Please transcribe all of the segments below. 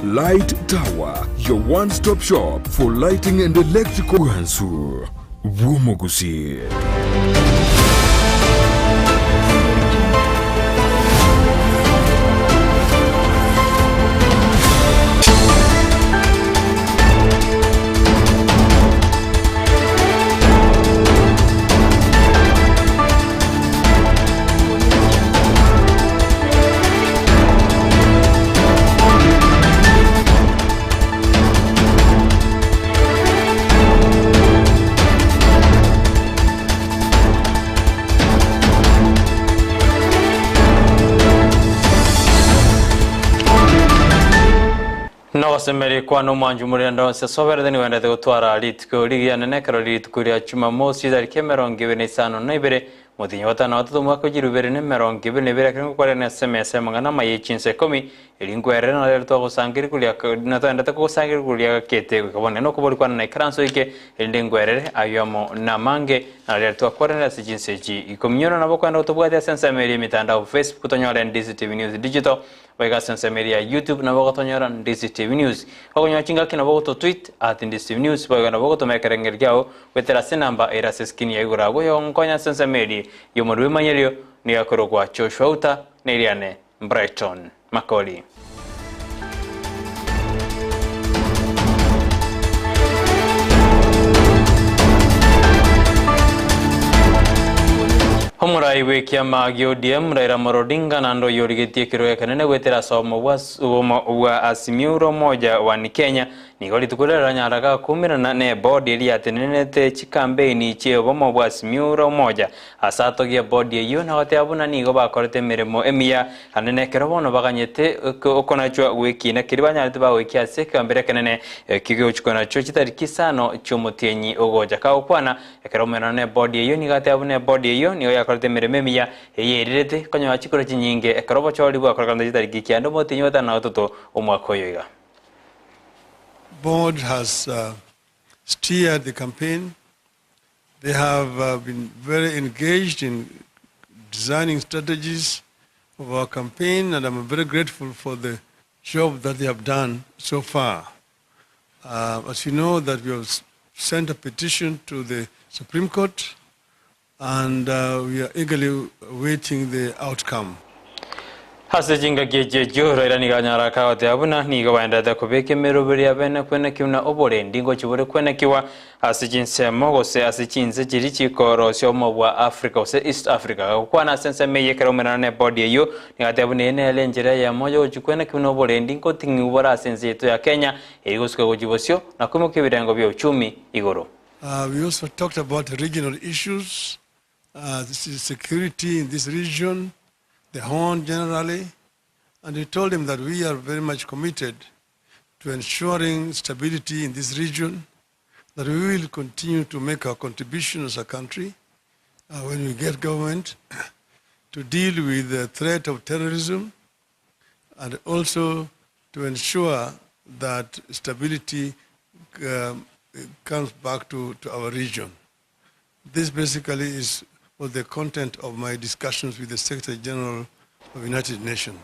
Light Tower, your one stop shop for lighting and electrical Bwansu bw'omogusii. Nogosemeria kwane omwanchi omorende onsi ase oberete nigo endete gotwara rituko rigiya ekero rituko ria Jumamosi chitariki 25 Motienyi o gatano na gatato omwaka o chilifu ibere na emerongo ebere na ebere ekero ngokwarerania ase emesa y'amang'ana amaya ye chinsa ikomi, erio nkwerere na rero twagosangereria koria na twaendete kogosangereria koria gakete goika bono. Nere nokobori kwane naikaranse oike, erinde nkwerere ayio amo namange, na rero twakwaranire ase chinsa echi ikomi. Nyora nabo okogenda gotobwatia ase ensemo eria y'emitandao Facebook tonyore Ndisi TV News Digital, Boigo ase ensemo eria ya YouTube nabo ogotonyora Ndisi TV News. Okonyora chingaki nabo ogototweet at Ndisi TV News boigo nabo ogotoma ekerengerio kiao goetera ase enamba ere ase eskrini ya igoro abwo oyogonkonya ase ensemo eria y'omorwoti bw'emanyerio nigo akorokwa Joshua Uta na eriane Brighton Makori. Omorai bw'ekiama gia ODM, Raila Amolo Odinga, naende oyio origetie ekerogo ekenene goetera ase obomo bwa obomo bwa Azimio la Umoja One Kenya, nigo rituko riria ranyara gakuumerana ne ebodi eria yatenenete chikampeini chie obomo bwa Azimio la Umoja. Ase atogia ebodi eyio na goteba buna nigo bakorete emeremo emiya, naende nekero bono baganyete okonachwa gw'ekiina keria banyarete bagoikia ase ekegambero ekenene ekio gegochikwa nachio chitariki isano chi'omotienyi ogocha. Kagokwana Ekero omoenano na ebodi eyio nigo ateba buna ebodi eyio nigo yakorete emeremo emiya eyio erirete konyora chikura chinyinge ekero obochori bwakorekanete chitariki kianda omotienyi o gatano na gatato omwaka oyo iga. Board has steered the campaign. They have been very engaged in designing strategies of our campaign and I'm very grateful for the job that they have done so far. As you know that we have sent a petition to the Supreme Court and we are eagerly awaiting the outcome. Ase chingaki echi echio, Raila nigo anyara akagoteba buna nigo baenderete kobeka emeroberi ya bene kwenekiwa na oborendi ngochia bore kwenekiwa ase chinsemo gose ase chinse chiria chikorosia obomo bwa Africa gose East Africa. Gakokwana ase ensemo eyio ekero omenana ne body eyio, nigo ateba buna eye nere enchera eyemo yogochia kwenekiwa na oborendi ngoting'iwa bore ase ense yaito ya Kenya Eri gosuka gochia bosio na koimokia ebirengo bia uchumi igoro. We also talked about regional issues, security in this region, the Horn generally, and we told him that we are very much committed to ensuring stability in this region, that we will continue to make our contribution as a country when we get government to deal with the threat of terrorism and also to ensure that stability comes back to, to our region. This basically is was the content of my discussions with the Secretary General of United Nations.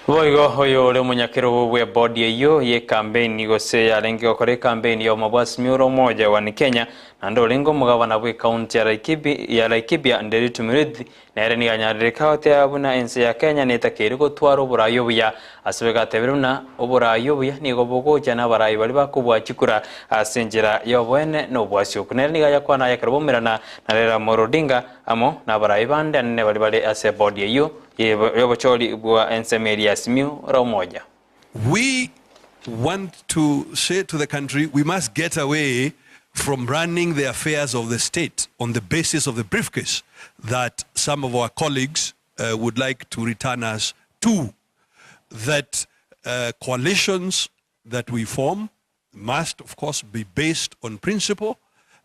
Boigo oyo ore omonyakerogo bw'ebodi eyio y'ekambeini gose yarenge gokora ekambeini y'obomo bwa Azimio la Umoja One Kenya naende orenge omogabana bw'ekaunti ya ya Laikipia Nderitu Muriithi Nere nigo anyarire goteba buna ense ya Kenya netakeire gotwara oboraai obuya. Ase bo egatebire buna oboraai obuya nigo bogocha nabarai baria bakobua chikura ase enchera y'oboene na obwasioku. Nere nigo ayakwana aya ekero baumerana na Raila Amolo Odinga amo nabarai bande anene baria bare ase ebodi eyio y'obochori bwa ensemo eria ya Azimio la Umoja. We want to say to the country we must get away from running the affairs of the state on the basis of the briefcase that some of our colleagues uh, would like to return us to. That uh, coalitions that we form must, of course, be based on principle,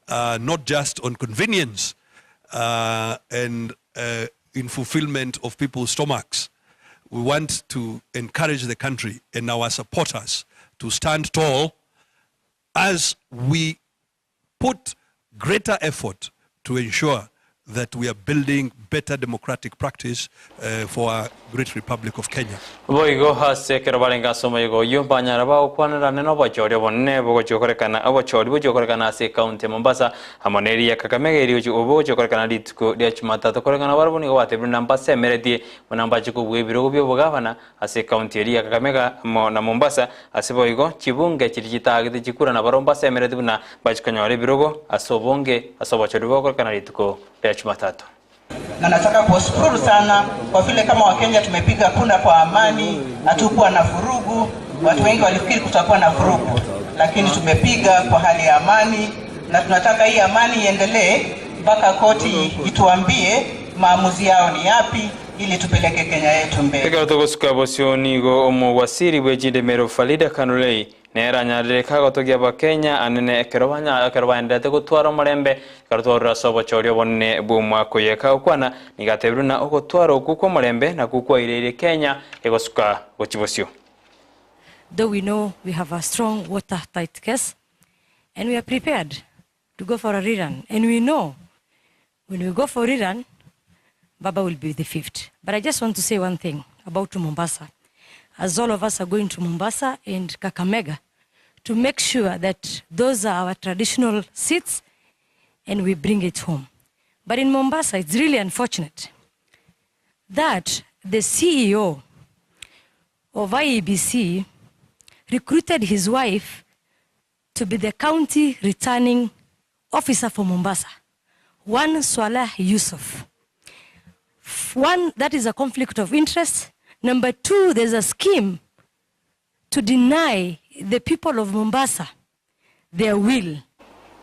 uh, not just on convenience uh, and uh, in fulfillment of people's stomachs. We want to encourage the country and our supporters to stand tall as we put greater effort to ensure that we are building better democratic practice for our great Republic of Kenya. Boigo ase ekero barenge ase omoyega oyio, banyara bagokwanerane nobochori obonene bogochia gokorekana obochori bochia gokorekana ase ekaunti ya Mombasa amo neria ya Kakamega eria gochia obogochia gokorekana rituko ria Jumatatu. Koreng'ana barabwo nigo batebire buna mbasemeretie buna mbache kobua ebirogo bi'obogavana ase ekaunti eria ya Kakamega amo na Mombasa ase boigo chibunge chiria chitagete chikura nabarabwo mbasemeretie buna mbache konyora ebirogo ase obonge ase obochori bogokorekana rituko ria Jumatatu. Na nataka kuwashukuru sana kwa vile kama Wakenya tumepiga kura kwa amani, hatukuwa na vurugu. Watu wengi walifikiri kutakuwa na vurugu, lakini tumepiga kwa hali ya amani, na tunataka hii amani iendelee mpaka koti ituambie maamuzi yao ni yapi, ili tupeleke Kenya yetu mbele. Ekero togosuka bosio nigo omowasiri bwe chindemero Farida Kanulei nere anyarire kagotogia Abakenya anene ekero banya ekero baenderete gotwara omorembe ekero twarure ase obochori obonene bw'omwaka oyo. Ekagokwana nigo atebire buna ogotwara okwo kw'omorembe nakwo kwaireire Kenya egosuka gochia bosio. Though we know we have a strong water tight case and we are prepared to go for a rerun and we know when we go for rerun Baba will be the fifth. But I just want to say one thing about Mombasa. As all of us are going to Mombasa and Kakamega to make sure that those are our traditional seats and we bring it home. But in Mombasa, it's really unfortunate that the CEO of IEBC recruited his wife to be the county returning officer for Mombasa, one Swaleh Yusuf. One, that is a conflict of interest. Number two, there's a scheme to deny the people of Mombasa their will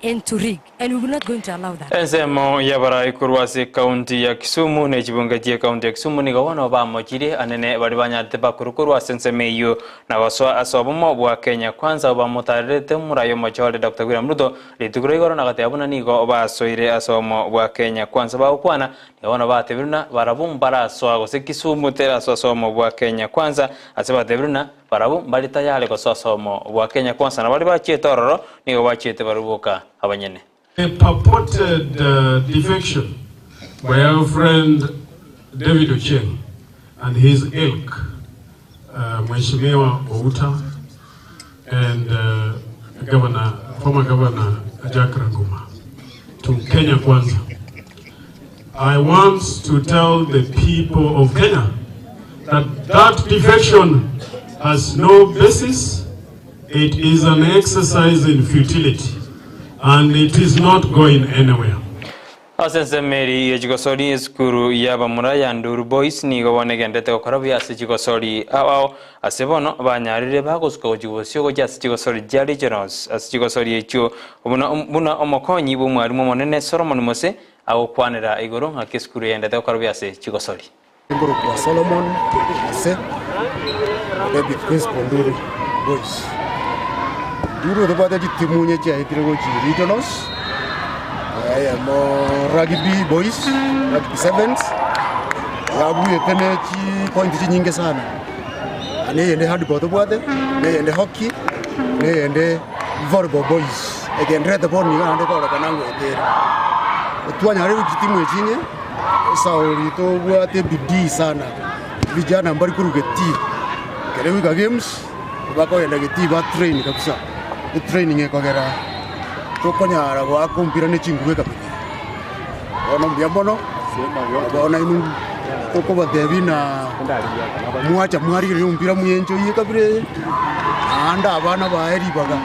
and to rig, and we were not going to allow that. Ensemo y'abarai korwa ase ekaunti ya Kisumu ne chibunge chie ekaunti ya Kisumu nigo bono bamochirie anene baria banyarete bakorwa korwa ase ensemo eyio na gosoa ase obomo bwa Kenya Kwanza bamotarerete omorai omochore Doctor William Ruto rituko ria igoro na goteba buna nigo basoire ase obomo bwa Kenya Kwanza bagokwana nigo bono batebire buna barabwo mbarasoa gose Kisumu terasoa ase obomo bwa Kenya Kwanza ase batebire buna Barabwo mbare tayare gosoa ase obomo bwa Kenya Kwanza, na baria bachiete ororo nigo bachiete barabwo boka abanyene. A purported defection by our friend David Ochieng and his ilk, Mheshimiwa Outa and Governor, former Governor Jack Ranguma to Kenya Kwanza. I want to tell the people of Kenya that that defection has no basis. It is an exercise in futility and it is not going anywhere. Ase ensemo eria ye chigosori esukuru y'abamura ya Nduru Boys nigo bono egenderete gokora buya ase chigosori ao ao ase bono banyarire bagosuka gochia bosio gochia ase chigosori chia Regionals ase chigosori echio buna buna omokonyi bw'omwalimu omonene Solomon Mose agokwanera igoro ng'aki esukuru eyendete gokora buya ase chigosori. Nkorokwa Solomon ase Deputy Principal Nduru Boys. Nduru tobwate chitimu onye chiaetire gochia regionals, eyemo rugby boys, rugby sevens, yabuete ne chipoint chinyinge sana. Na eyende handball tobwate, na eyende hockey, na eyende volleyball boys. Egendererete bono iga naende kororekana ngoeta ere. Twanyarire chitimu echi inye. Esauri tobwate bidii sana, vijana mbari korwa getii, ekero egoika games bakogenda getii ba train kabisa, etraining ekogera tokonyara goaka omopira ne chinguru ekabira. Bono mbuya mono, bono inwe tokobatebia ng'a mwacha mwarigereria omopira mwenchoyie ekabira eye, naende abana baye ribaga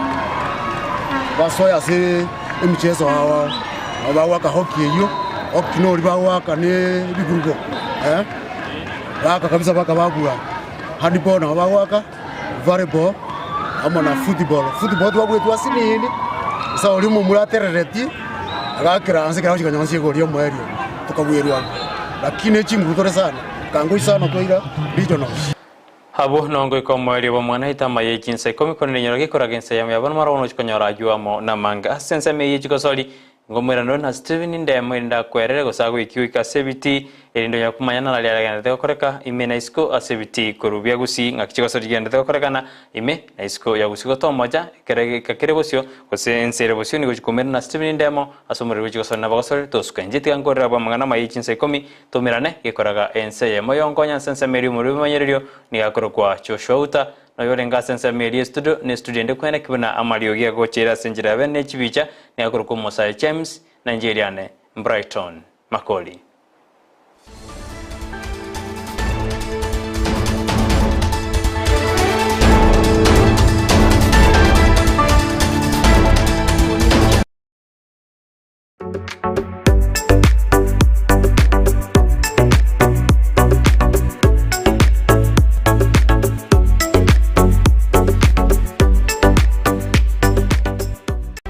basoe ase emicheso ao ao, nabo bagoaka hockey eyio. Hockey nori bagoaka ne ebiburugo eh, baaka kabisa baka babua. Handball nabo bagoaka, volleyball amo na football. Football twabuetwe ase nini, ase oria omomura atereretie, agakera nse ekero agochia konyora egori omoerio, tokabuerwa abwo. Lakini echinguru tore sana, kango isano twaira regionals. Abwo nongoika omoerio bw'omwana etama ye chinsa ikomi korende inyora gekoraga ense yamo yabo nomoro bono ochia konyora ayio amo namanga. Ase ensemo eye chigosori Ngomoiranore na Stephen ndemo erinde akwerere gose agoikie goika ase ebitii, erinde onyare komanya nararia aregenderete gokoreka ime na isiko ase ebitii korwa bia Gusii ng'aki chigosori chigenderete gokorekana ime na isiko ya Gusii gotomocha ekero egeka kere bosio gose ense ere bosio nigo chikoumera na Stephen ndemo ase omorero bwe chigosori na abagosori tosuka inche tiga nkorere abwo amang'ana amaya ye chinsa ikomi toumerane gekoraga ense eyemo yonkonya ase ensemo eria omorero bw'ebimanyererio nigo akorokwa Joshua Uta Noyo orenge ase ensemo eria y'estudio, na estudio ende kweneki buna amariogi agocha ere ase enchera yabe ne chibicha, nigo akorokwa Omosae James, na inche eriane Brighton Makori.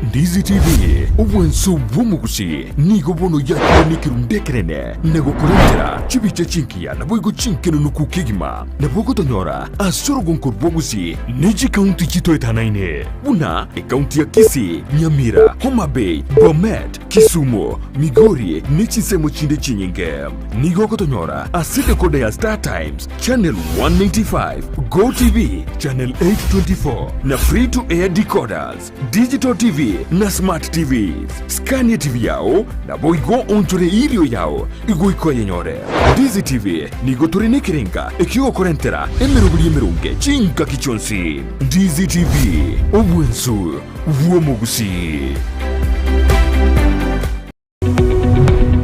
Ndizi TV, obwanso bw'omogusi nigo bono yakire nekerundu ekenene na gokorentera chibicha chinkiya naboigo chinkenunuku kegima. Nabo ogotonyora ase orogonko rw'ogusi ne chikaunti chitoetanaine buna ekaunti ya Kisii, Nyamira, Homa Bay, Bomet, Kisumu, Migori ne chinsemo chinde chinyinge. Nigo ogotonyora ase decoder ya Star Times, Channel 195, Go TV, Channel 824 na Free to Air decoders, Digital TV na Smart TVs. Scania TV yao naboigo onchore irio yao igoika oyenyore. Ndizi TV nigo tore nekerenga ekiogokorentera emeroberi emeronge chingaki chionsi. Ndizi TV, obwensu bw'omogusii.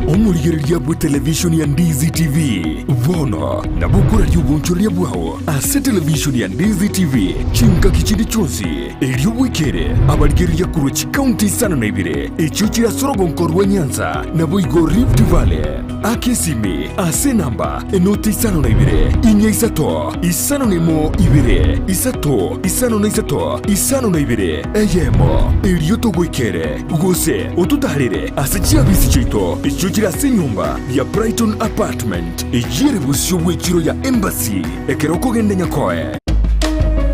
Omorigereria bw'etelevishoni ya Ndizi TV bono nabo okoraria obonchoreria bwao ase televishoni ya Ndizi TV chingaki chinde chionsi, erio bwekere abarigereria korwa chikaunti isano na ibere echio chire ase orogonko rwa Nyanza naboigo Rift Valley. Aka esimi ase enamba enoti isano na ibere, inya isato, isano na emo ibere, isato, isano na isato, isano na ibere, eyemo, erio togoikere, gose ototaarere ase chiabisi chiaito echio chire ase enyomba ya Brighton Apartment, eyio ere bosio bw'echiro ya Embassy, ekero okogenda Nyakoe.